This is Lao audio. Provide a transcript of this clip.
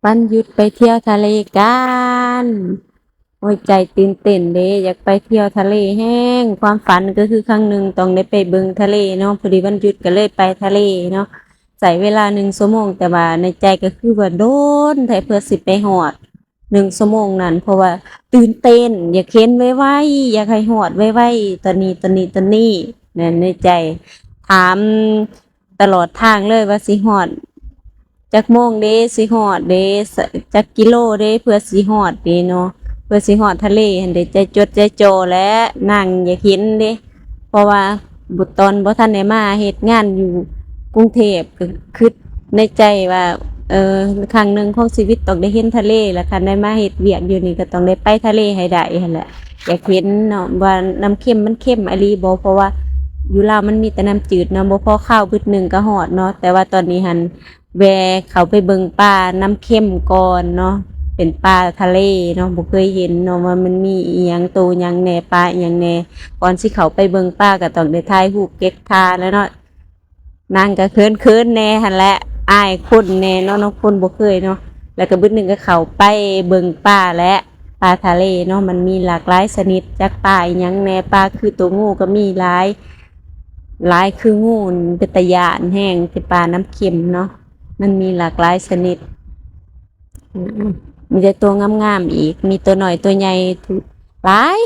ວັນຢຸດໄປທ່ຽວທະເລກັນ. ໂອ້ຍ ໃຈຕື່ນເຕັ້ນເດ້ ຢາກໄປທ່ຽວທະເລແຮງ. ຄວາມຝັນກໍຄືຄັ້ງໜຶ່ງຕ້ອງໄດ້ໄປເບິ່ງທະເລເນາະ. ພໍດີວັນຢຸດກໍເລີຍໄປທະເລເນາະ. ໃຊ້ເວລາໜຶ່ງຊົ່ວໂມງ ແຕ່ວ່າໃນໃຈກໍຄືວ່າດົນແທ້ເພື່ອຊິໄປຮອດໜຶ່ງຊົ່ວໂມງນັ້ນ ເພາະວ່າຕື່ນເຕັ້ນ ຢາກເຫັນໄວໆ ຢາກໃຫ້ຮອດໄວໆ ຕອນນີ້ ຕອນນີ້ ຕອນນີ້ ນັ້ນໃນໃຈ. ຖາມຕະຫຼອດທາງເລີຍວ່າຊິຮອດຈັກໂມງເດ້ ຊິຮອດເດ້ ສ- ຈັກກິໂລເດ້ ເພື່ອຊິຮອດເດ້ເນາະ ເພື່ອຊິຮອດທະເລຫັ້ນເດ້. ໃຈຈົດໃຈຈໍ່ແຫຼະ ນາງຢາກເຫັນເດ້ ເພາະວ່າ ຕອນບໍ່ທັນໄດ້ມາເຮັດງານຢູ່ກຸງເທບ ກໍຄິດໃນໃຈວ່າ ເອີ ຄັ້ງໜຶ່ງຂອງຊີວິດຕ້ອງໄດ້ເຫັນທະເລ ແລະ ຄັນໄດ້ມາເຮັດວຽກຢູ່ນີ້ກໍຕ້ອງໄດ້ໄປທະເລໃຫ້ໄດ້ຫັ້ນແຫຼະ. ຢາກເຫັນເນາະວ່ານ້ຳເຄັມມັນເຄັມອີ່ຫຼີບໍ່ ເພາະວ່າຢູ່ລາວມັນມີແຕ່ນ້ຳຈືດເນາະ ບໍ່ພໍຄາວບຶດໜຶ່ງກໍຮອດເນາະ. ແຕ່ວ່າຕອນນີ້ຫັ້ນ ແວ່ເຂົ້າໄປເບິ່ງປານ້ຳເຄັມກ່ອນເນາະ ເປັນປາທະເລເນາະ ບໍ່ເຄີຍເຫັນເນາະວ່າມັນມີອີ່ຫຍັງ ໂຕຫຍັງແດ່ ປາອີ່ຫຍັງແດ່. ກ່ອນຊິເຂົ້າໄປເບິ່ງປາກໍຕ້ອງໄດ້ຖ່າຍຮູບເກັບທ່າແລ້ວເນາະ. ນາງກໍເຂີນໆແດ່ຫັ້ນແຫຼະ ອາຍຄົນແດ່ເນາະ ເນາະ ຄົນບໍ່ເຄີຍເນາະ. ແລ້ວກໍບຶດໜຶ່ງກໍເຂົ້າໄປເບິ່ງປາແຫຼະ ປາທະເລເນາະ ມັນມີຫຼາກຫຼາຍຊະນິດ ຈັກປາອີ່ຫຍັງແດ່ ປາຄືໂຕງູກໍມີຫຼາຍ ຫຼາຍຄືງູ ເປັນຕາຢ້ານແຮງ ແຕ່ປານ້ຳເຄັມເນາະ ມັນມີຫຼາກຫຼາຍຊະນິດ. ອືມ ມີແຕ່ໂຕງາມໆອີກ ມີໂຕນ້ອຍໂຕໃຫຍ່ຫຼາຍ.